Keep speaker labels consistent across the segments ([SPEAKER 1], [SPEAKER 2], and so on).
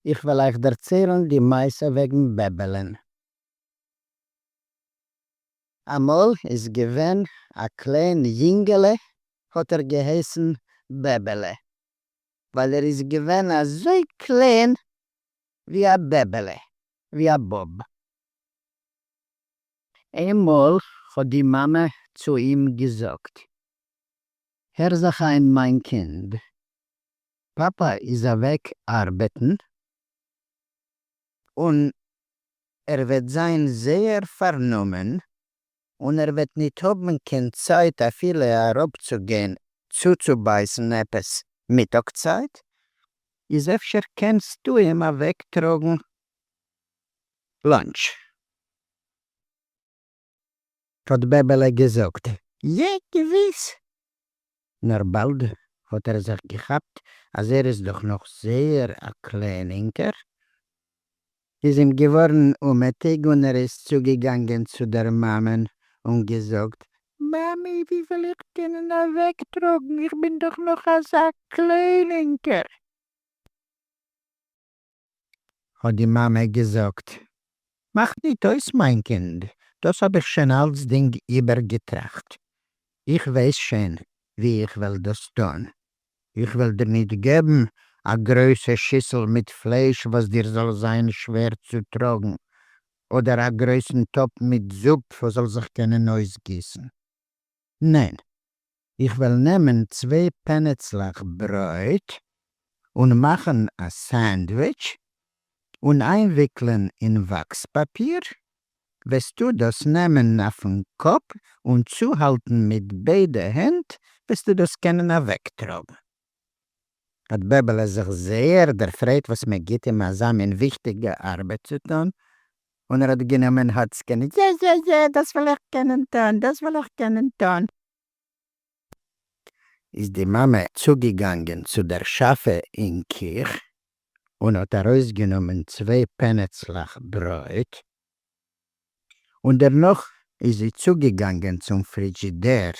[SPEAKER 1] איך וועל אייך דערציילן די מעשה וועגן בעבעלען. אמאל איז געווען א קליין יונגעלע האט ער געהייסן בעבעלע, ווייל ער איז געווען אזוי קליין ווי א בעבעלע, ווי א באב. איינמאל האט די מאמע צו אים געזאגט, הער זיך איין מיין קינד, פאפא איז אוועק ארבעטן, און ער וועט זיין זייער פארנומען, און ער וועט ניט האבן קיין צייט אפילו אראפצוגיין צוצובייסן עפעס מיטאג צייט, איז אפשר קענסטו אים אוועקטראגן lunch? האט בעבעלע געזאגט, יע, געוויס! נאר באלד האט ער זיך געכאפט אז ער איז דאך נאך זייער א קליינינקער, איז אים געווארן אומעטיג און ער איז צוגעגאנגען צו דער מאמען און געזאגט, מאמי, ווי וועל איך קענען אוועקטראגן, איך בין דאך נאך אזא קליינינקער. האט די מאמע געזאגט, מאכט ניט אויס מיין קינד, דאס האב איך שוין אלצדינג איבערגעטראכט, איך ווייס שוין ווי איך וועל דאס טאן, איך וועל דיר ניט געבן א גרויסע שיסל מיט פלייש וואס דיר זאל זיין שווער צו טראגן, אדער א גרויסן טאפ מיט זופ וואס זאל זיך קענען אויסגיסן. ניין, איך וועל נעמען צוויי פענעצלעך ברויט און מאכן א סענדוויטש און איינוויקלען אין וואקס פאפיר, וועסטו דאס נעמען אויפן קאפ און צוהאלטן מיט ביידע הענט וועסטו דאס קענען אוועקטראגן. האט בעבעלע זיך זייער דערפרייט וואס מען גיט אים אזא מין וויכטיגע ארבעט צו טון, און ער האט גענומען האצקען, יע יע יע, דאס וועל איך קענען טון, דאס וועל איך קענען טון. איז די מאמע צוגעגאנגען צו דער שאפע אין קיך און האט ארויסגענומען צוויי פענעצלעך ברויט, און דערנאך איז זי צוגעגאנגען צום פרידזשידער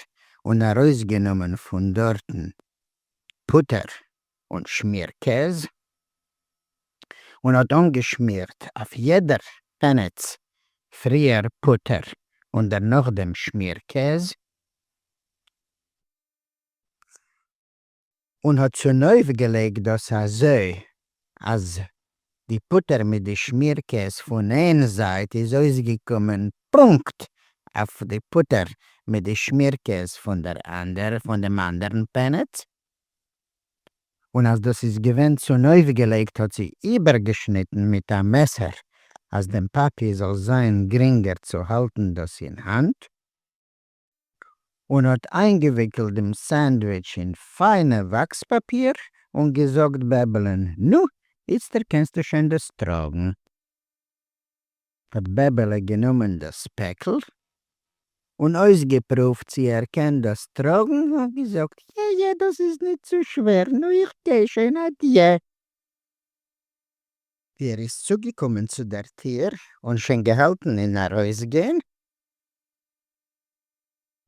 [SPEAKER 1] און ארויסגענומען פון דארטן פוטער און שמיר קעז, און האט אנגעשמירט אויף יעדער פענעץ פריער פוטער און דערנאך דעם שמיר קעז, און האט צונויפגעלייגט דאס אזוי אז די פוטער מיט די שמיר קעז פון איין זייט איז אויסגעקומען פונקט אויף די פוטער מיט די שמיר קעז פון דער אנדערע פון דעם אנדערן פענעץ, און אז דאס איז געווען צונויפגעלייגט האט זי איבערגעשניטן מיט א מעסער אז דעם פאפי זאל זיין גרינגער צו האלטן דאס אין האנט, און האט איינגעוויקלט דעם סענדוויטש אין פיינע וואקס פאפיר און געזאגט בעבעלען, נו, איצטער קענסטו שוין דאס טראגן. האט בעבעלע גענומען דאס פעקל און אויסגעפרואווט צי ער קען דאס טראגן און געזאגט, יע יע דאס איז ניט צו שווער, נו איך גיי שוין, אדיע. ווי ער איז צוגעקומען צו דער טיר און שוין געהאלטן אין ארויסגיין,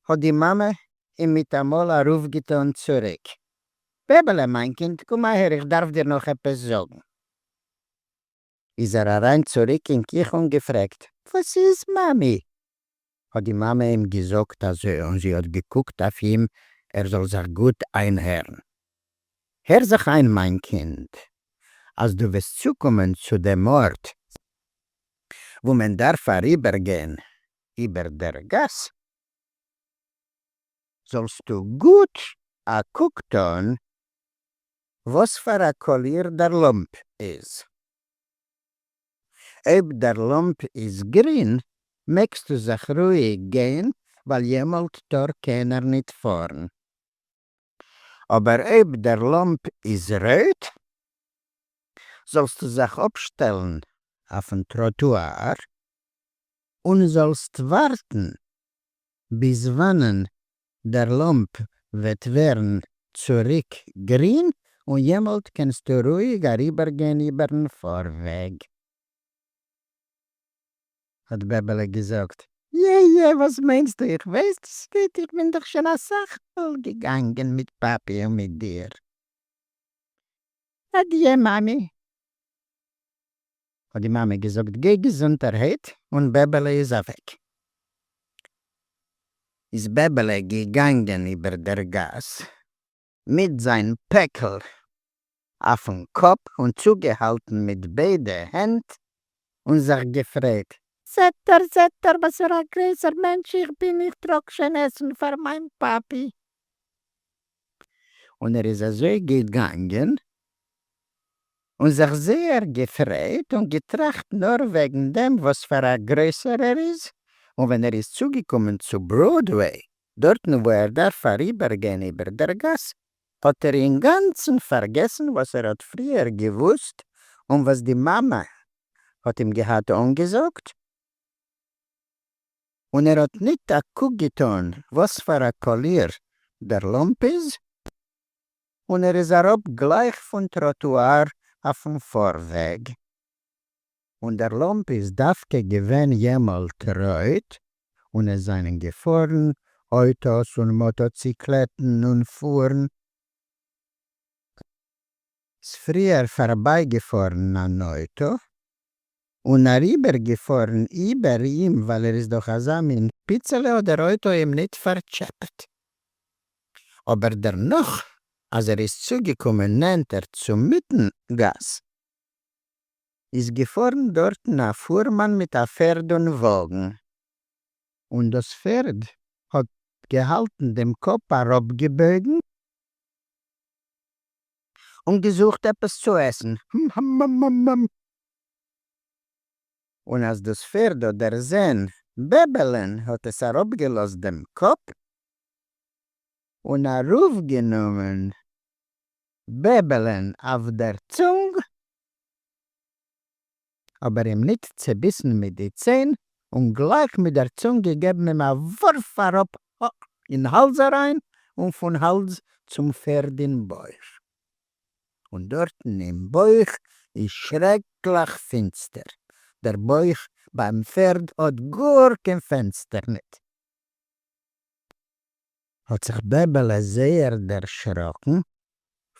[SPEAKER 1] האט די מאמע אים מיטאמאל א רוף געטאן צוריק, בעבעלע מיין קינד, קום אהער איך דארף דיר נאך עפעס זאגן. איז ער אריין צוריק אין קיך און געפרעגט, וואס איז מאמי? האט די מאמע אים געזאגט אזוי און זי האט געקוקט אויף אים ער זאל זיך גוט איינהערן. הער זיך איין מיין קינד, אז דו וועסט צוקומען צו דעם ארט וואו מען דארף אריבערגיין איבער דער גאס, זאלסטו גוט א קוק טאן וואס פאר א קאליר דער לאמפ איז. אויב דער לאמפ איז גרין, מעגסטו זיך רואיג גיין, ווייל יעמאלט טאר קיינער ניט פארן. אבער אויב דער לאמפ איז רויט, זאלסטו זיך אפשטעלן אויפן טראטואר און זאלסט ווארטן ביז וואנען דער לאמפ וועט ווערן צוריק גרין און יעמאלט קענסטו רואיג אריבערגיין איבערן פארוועג. האט בעבעלע געזאגט, יע יע וואס מיינסטו איך ווייס דאס ניט איך בין דאך שוין אסאך מאל געגאנגען מיט פאפי און מיט דיר. אדיע מאמי. האט די מאמע געזאגט, גיי געזונטערהייט, און בעבעלע איז אוועק. איז בעבעלע געגאנגען איבער דער גאס מיט זיין פעקל אויפן קאפ און צוגעהאלטן מיט ביידע הענט און זיך געפרייט. זעט ער, זעט ער, וואס פאר א גרויסער מענטש איך בין, איך טראג שוין עסן פאר מיין פאפי. און ער איז אזוי געגאנגען און זיך זייער געפרייט און געטראכט נאר וועגן דעם וואס פאר א גרויסער ער איז, און ווען ער איז צוגעקומען צו בראדוועי, דארטן וואו ער דארף אריבערגיין איבער דער גאס, האט ער אינגאנצן פארגעסן וואס ער האט פריער געוואוסט און וואס די מאמע האט אים געהאט אנגעזאגט, און ער האט ניט א קוק געטאן וואס פאר א קאליר דער לאמפ איז, און ער איז אראפ גלייך פון טראטואר אויפן פארוועג. און דער לאמפ איז דווקא געווען יעמאלט רויט, און עס זיינען געפארן אויטאס און מאטאציקלעטן און פורן. ס'פריער פארבייגעפארן אן אויטא און אריבערגעפארן איבער אים, ווייל ער איז דאך אזא מין פיצעלע האט דער אויטא אים ניט פארטשעפעט. אבער דערנאך אז ער איז צוגעקומען נענטער צום מיטן גאס, איז געפארן דארטן א פורמאן מיט א פערד און וואגן, און דאס פערד האט געהאלטן דעם קאפ אראפגעבויגן און געזוכט עפעס צו עסן, המממממ. און אז דאס פערד האט דערזען בעבעלען האט עס אראפגעלאזט דעם קאפ און ארויפגענומען בעבעלען אויף דער צונג, אבער אים ניט צעביסן מיט די ציין, און גלייך מיט דער צונג געגעבן אים א ווארף אראפ אין האלז אריין, און פון האלז צום פערד אין בויך. און דארטן אין בויך איז שרעקליך פינסטער, דער בויך ביים פערד האט גאר קיין פענסטער ניט. האט זיך בעבעלע זייער דערשראקן,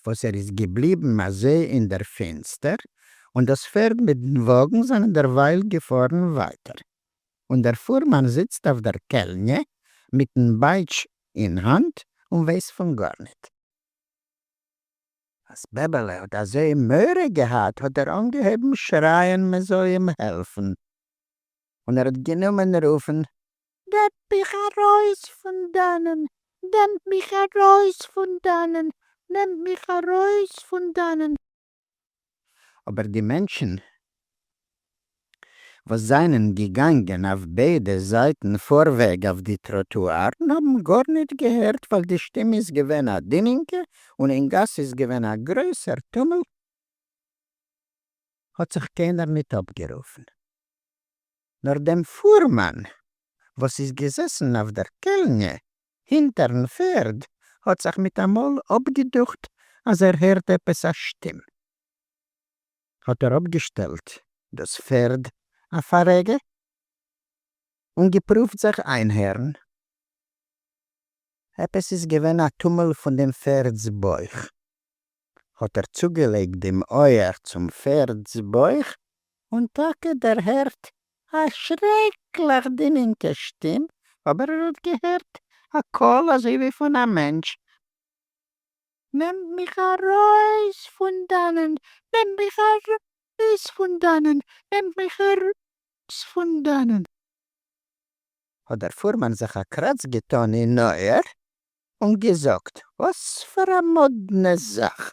[SPEAKER 1] וואס ער איז געבליבן אזוי אין דער פינסטער, און דאס פערד מיטן וואגן זענען דערווייל געפארן ווייטער. און דער פורמאן זיצט אויף דער קעלניע מיטן בייטש אין האנט און ווייס פון גארניט. אז בעבעלע האט אזוי מורא געהאט האט ער אנגעהויבן שרייען מען זאל אים העלפן, און ער האט גענומען רופן, נעמט מיך ארויס פון דאנען! נעמט מיך ארויס פון דאנען! נעמט מיך ארויס פון דאנען! אבער די מענטשן וואס זיינען געגאנגען אויף ביידע זייטן פארוועג אויף די טראטוארן האבן גארניט געהערט ווייל די שטים איז געווען א דינינקע און אין גאס איז געווען א גרויסער טומל, האט זיך קיינער ניט אפגערופן. נאר דעם פורמאן וואס איז געזעסן אויף דער קעלניע הינטערן פערד האט זיך מיטאמאל אפגעדוכט אז ער הערט עפעס א שטים. האט ער אפגעשטעלט דאס פערד אויף א רגע און געפרואווט זיך איינהערן. עפעס איז געווען א טומל פון דעם פערד'ס בויך. האט ער צוגעלייגט דעם אויער צום פערד'ס בויך און טאקע דערהערט א שרעקליך דינינקע שטים, אבער ער האט געהערט א קול אזוי ווי פון א מענטש, נעמט מיך ארויס פון דאנען! נעמט מיך ארויס פון דאנען! נעמט מיך ארויס פון דאנען! האט דער פורמאן זיך א קראץ געטאן אין אויער און געזאגט, וואס פאר א מאדנע זאך,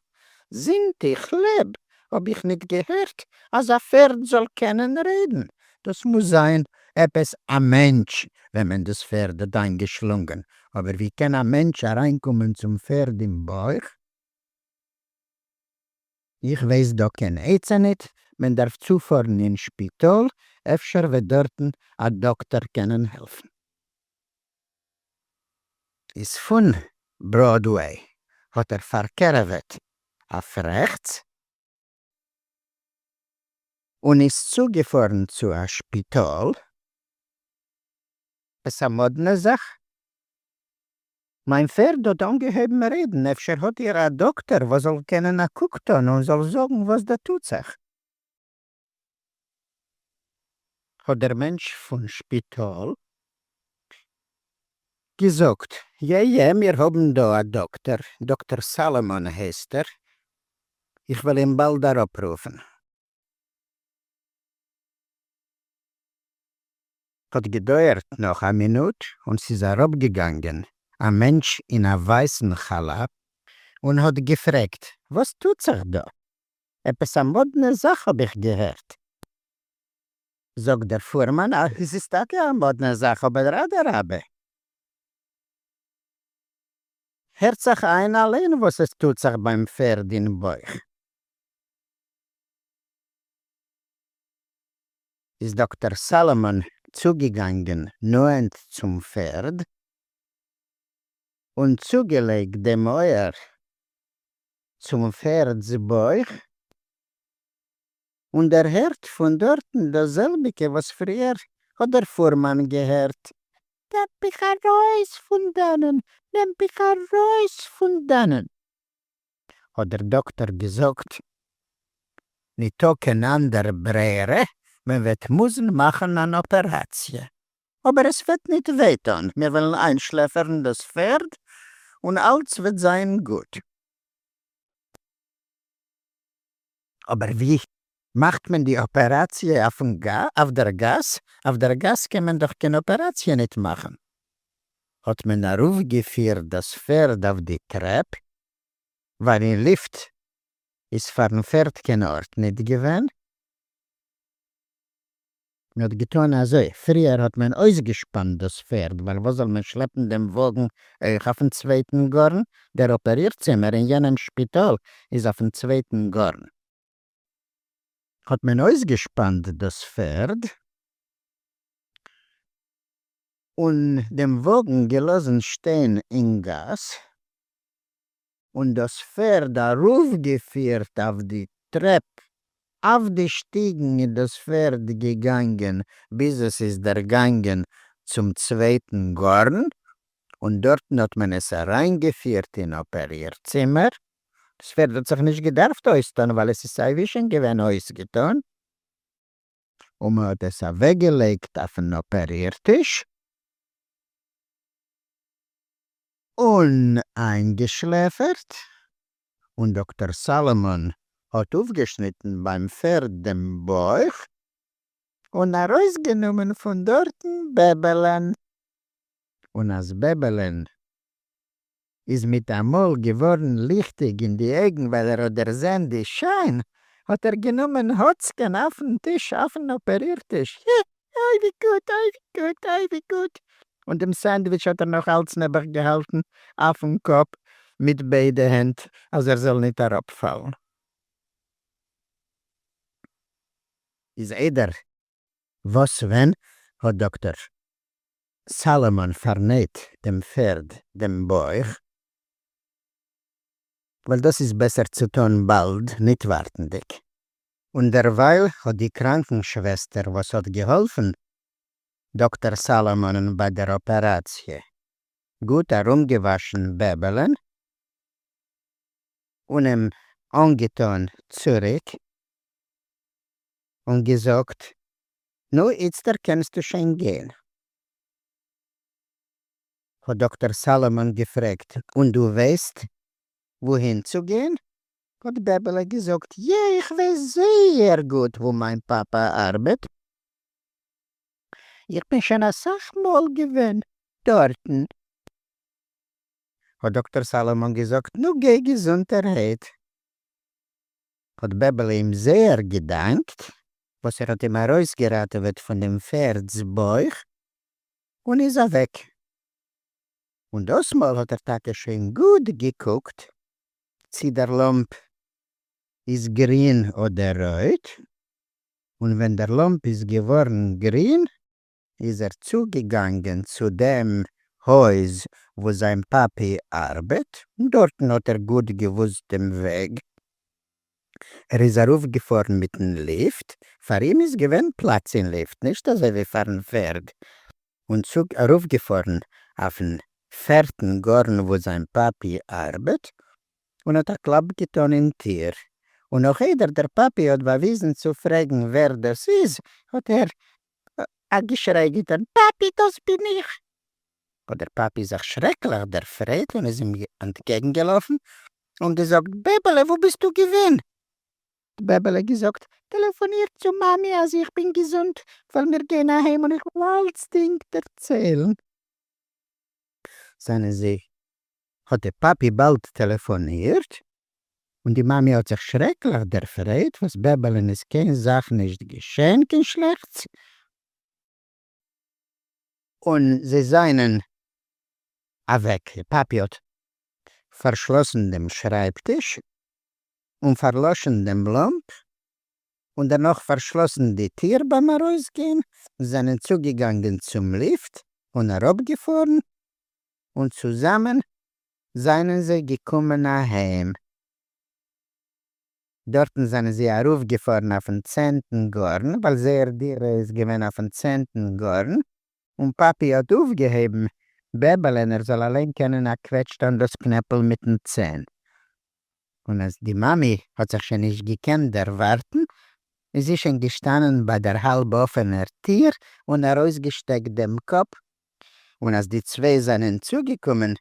[SPEAKER 1] זינט איך לעב האב איך ניט געהערט אז א פערד זאל קענען רעדן, דאס מוז זיין עפעס א מענטש וועמען דאס פערד האט איינגעשלונגען, אבער ווי קען א מענטש אריינקומען צום פערד אין בויך? איך ווייס דא קיין עצה ניט, מען דארף צופארן אין שפיטאל, אפשר וועט דארטן א דאקטער קענען העלפן. איז פון בראדוועי האט ער פארקערעוועט אויף רעכטס און איז צוגעפארן צו א שפיטאל. עפעס א מאדנע זאך. מיין פערד האט אנגעהויבן רעדן, אפשר האט איר א דאקטער וואס זאל קענען א קוק טון און זאל זאגן וואס דא טוט זיך. האט דער מענטש פון שפיטאל געזאגט, יע יע, מיר האבן דא א דאקטער, דאקטער סאלאמאן הייסט ער, איך וועל אים באלד אראפרופן. האט געדויערט נאך א מינוט און ס'איז אראפגעגאנגען א מענטש אין א ווייסן כאלאט און האט געפרעגט, וואס טוט זיך דא? עפעס א מאדנע זאך האב איך געהערט. זאגט דער פורמאן, אה, עס איז טאקע א מאדנע זאך, אבער אדרבה, הערט זיך איין אליין וואס עס טוט זיך ביים פערד אין בויך. איז דאקטער סאלאמאן צוגעגאנגען נאענט צום פערד און צוגעלייגט דעם אויער צום פערד'ס בויך און דערהערט פון דארטן דאס זעלביגע וואס פריער האט דער פורמאן געהערט. נעם מיך ארויס פון דאנען! נעם מיך ארויס פון דאנען! האט דער דאקטאר געזאגט, ניטא קיין אנדער ברירה, מען וועט מוזן מאכן אן אפעראציע. אבער עס וועט ניט וויי טאן, מיר וועלן איינשלעפערן דאס פערד און אלץ וועט זיין גוט. אבער ווי מאכט מען די אפעראציע אויף דער גאס? אויף דער גאס קען מען דאך קיין אפעראציע ניט מאכן. האט מען ארויפגעפירט דאס פערד אויף די טרעפ, ווייל אין ליפט איז פארן פערד קיין ארט ניט געווען. מען האט געטאן אזוי, פריער האט מען אויסגעשפאנט דאס פערד, ווייל וואס זאל מען שלעפן דעם וואגן אויך אויפן צווייטן גארן, דער אפעריר-צימער אין יענעם שפיטאל איז אויפן צווייטן גארן. האט מען אויסגעשפאנט דאס פערד און דעם וואגן געלאזן שטיין אין גאס, און דאס פערד ארויפגעפירט אויף די טרעפ, אויף די שטיגן איז דאס פערד געגאנגען ביז עס איז דערגאנגען צום צווייטן גארן, און דארטן האט מען עס אריינגעפירט אין אפעריר-צימער, דאס פערד האט זיך נישט געדארפט אויסטון ווייל עס איז סייווי שוין געווען אויסגעטון, און מען האט עס אוועקגעלייגט אויפן אפעריר-טיש, און איינגעשלעפערט, און דאקטאר סאלאמאן האט אויפגעשניטן ביים פערד דעם בויך, און ארויסגענומען פון דארטן בעבעלען. און אז בעבעלען איז מיטאמאל געווארן ליכטיג אין די אויגן ווייל ער האט דערזען די שיין, האט ער גענומען האצקען אויפן טיש, אויפן אפעריר-טיש, הי, אוי ווי גוט, אוי ווי גוט, אוי ווי גוט, און דעם סענדוויטש האט ער נאך אלץ נעבעך געהאלטן אויפן קאפ מיט ביידע הענט אז ער זאל ניט אראפפאלן. איז איידער וואס ווען האט דאקטאר סאלאמאן פארנייט דעם פערד דעם בויך, ווייל דאס איז בעסער צו טאן באלד, ניט ווארטנדיק. און דערווייל האט די קראנקן-שוועסטער וואס האט געהאלפן דאקטער סאלאמאנ'ן ביי דער אפעראציע, גוט ארומגעוואשן בעבעלען און אים אנגעטאן צוריק און געזאגט, נו, איצטער קענסטו שוין גיין. האט דאקטער סאלאמאן געפרעגט, און דו ווייסט וואוהין צו גיין? האט בעבעלע געזאגט, יע, איך ווייס זייער גוט וואו מיין פאפא ארבעט, איך בין שוין אסאך מאל געווען דארטן. האט דאקטער סאלאמאן געזאגט, נו גיי געזונטערהייט. האט בעבעלע אים זייער געדאנקט וואס ער האט אים ארויסגעראטעוועט פון דעם פערד'ס בויך, און איז אוועק. און דאס מאל האט ער טאקע שוין גוט געקוקט צי דער לאמפ איז גרין אדער רויט, און ווען דער לאמפ איז געווארן גרין איז ער צוגעגאנגען צו דעם הויז וואו זיין פאפי ארבעט, און דארטן האט ער גוט געוואוסט דעם וועג, ער איז ארויפגעפארן מיטן ליפט, פאר אים איז געווען פלאץ אין ליפט, נישט אזוי ווי פארן פערד, און צוג ארויפגעפארן אויפן פערטן גארן וואו זיין פאפי ארבעט, און האט א קלאפ געטאן אין טיר, און נאך איידער דער פאפי האט באוויזן צו פרעגן ווער דאס איז, האט ער. א געשריי געטאן, פאפי, דאס בין איך! האט דער פאפי זיך שרעקליך דערפרייט און איז אים אנטקעגן געלאפן און געזאגט, בעבעלע, וואו ביסטו געווען? האט בעבעלע געזאגט, טעלעפאניר צו מאמי אז איך בין געזונט, וועל מיר גיין אהיים און איך וועל אלצדינג דערציילן. זענען זיי, האט דער פאפי באלד טעלעפאנירט, און די מאמי האט זיך שרעקליך דערפרייט וואס בעבעלען איז קיין זאך נישט געשען קיין שלעכטס, און זיי זענען אוועק. דער פאפי האט פארשלאסן דעם שרייבטיש און פארלאשן דעם לאמפ, און דערנאך פארשלאסן די טיר ביים ארויסגיין, און זענען צוגעגאנגען צום ליפט און אראפגעפארן, און צוזאמען זענען זיי געקומען אהיים. דארטן זענען זיי ארויפגעפארן אויפן צענטן גארן, ווייל זייער דירה איז געווען אויפן צענטן גארן, און פאפי האט אויפגעהויבן בעבעלען ער זאל אליין קענען א קוועטש טאן דאס קנעפל מיטן צען. און אז די מאמי האט זיך שוין נישט געקענט דערווארטן, איז זי שוין געשטאנען ביי דער האלב אפענער טיר און ארויסגעשטעקט דעם קאפ, און אז די צוויי זענען צוגעקומען,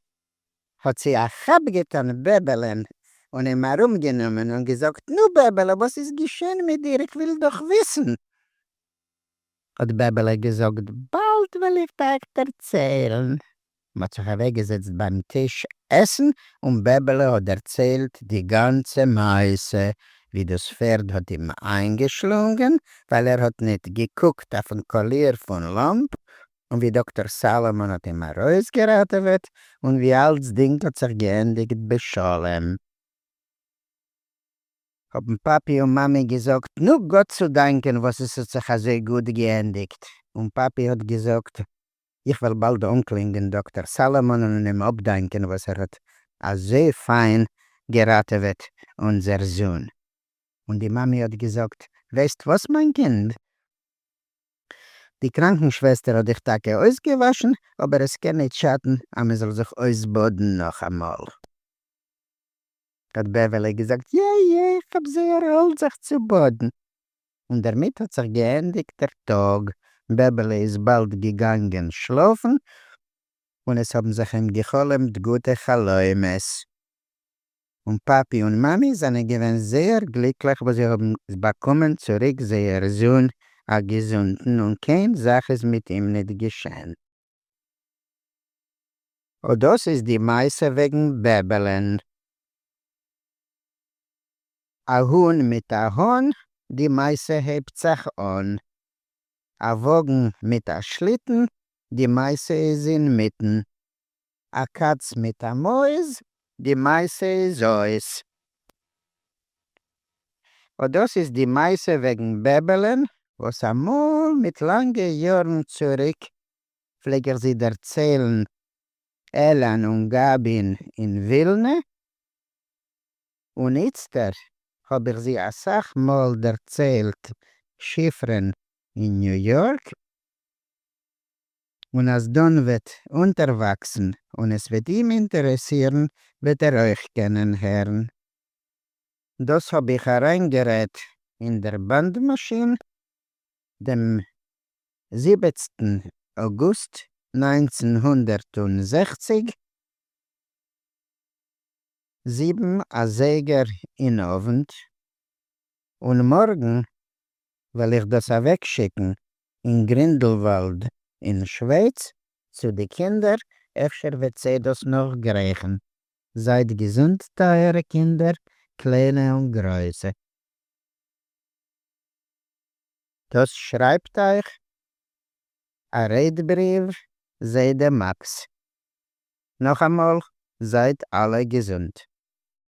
[SPEAKER 1] האט זי א כאפ געטאן בעבעלען און אים ארומגענומען און געזאגט, נו בעבעלע, וואס איז געשען מיט דיר, איך וויל דאך וויסן. האט בעבעלע געזאגט, באלד וועל איך אייך דערציילן. מ'האט זיך אוועקגעזעצט ביים טיש עסן און בעבעלע האט דערציילט די גאנצע מעשה, ווי דאס פערד האט אים איינגעשלונגען ווייל ער האט ניט געקוקט אויפן קאליר פון לאמפ, און ווי דאקטאר סאלאמאן האט אים ארויסגעראטעוועט, און ווי אלצדינג האט זיך געענדיגט בשלום. האבן פאפי און מאמי געזאגט, נו, גאט צו דאנקען וואס עס האט זיך אזוי גוט געענדיגט. און פאפי האט געזאגט, איך וועל באלד אנקלינגען דאקטאר סאלאמאן און אים אפדאנקען וואס ער האט אזוי פיין געראטעוועט אונזער זון. און די מאמי האט געזאגט, ווייסט וואס מיין קינד, די קראנקן-שוועסטער האט דיך טאקע אויסגעוואשן, אבער עס קען ניט שאטן אז מען זאל זיך אויסבאדן נאכאמאל. האט בעבעלע געזאגט, יע יע, איך האב זייער האלד זיך צו באדן. און דערמיט האט זיך געענדיגט דער טאג, בעבעלע איז באלד געגאנגען שלאפן, און עס האבן זיך אים געחלומט גוטע חלומות. און פאפי און מאמי זענען געווען זייער גליקליך וואס זיי האבן באקומען צוריק זייער זון א געזונטן און קיין זאך איז מיט אים ניט געשען. אט דאס איז די מעשה וועגן בעבעלען. א האן מיט א האן, די מעשה הייבט זיך אן. א וואגן מיט א שליטן, די מעשה איז אינמיטן. א קאץ מיט א מויז, די מעשה איז אויס. אט דאס איז די מעשה וועגן בעבעלען, וואס אמאל מיט לאנגע יארן צוריק פלעג איך זי דערציילן עלאן און גאבין אין ווילנע, און איצטער האב איך זי אסאך מאל דערציילט שיפרען אין ניו יארק, און אז דן וועט אונטערוואקסן און עס וועט אים אינטערעסירן וועט ער אויך קענען הערן. דאס האב איך אריינגערעדט אין דער באנד מאשין דעם זיבעצטן אוגוסט 1960, 7 אזייגער אין אוונט, און מארגן וועל איך דאס אוועקשיקן אין גרינדעלוואלד אין שווייץ צו די קינדער, אפשר וועט זיי דאס נאך גרייכן. זייט געזונט טייערע קינדער, קליינע און גרויסע. דאס שרייבט אייך א רעדבריוו זיידע מאקס. נאכאמאל, זייט אלע געזונט.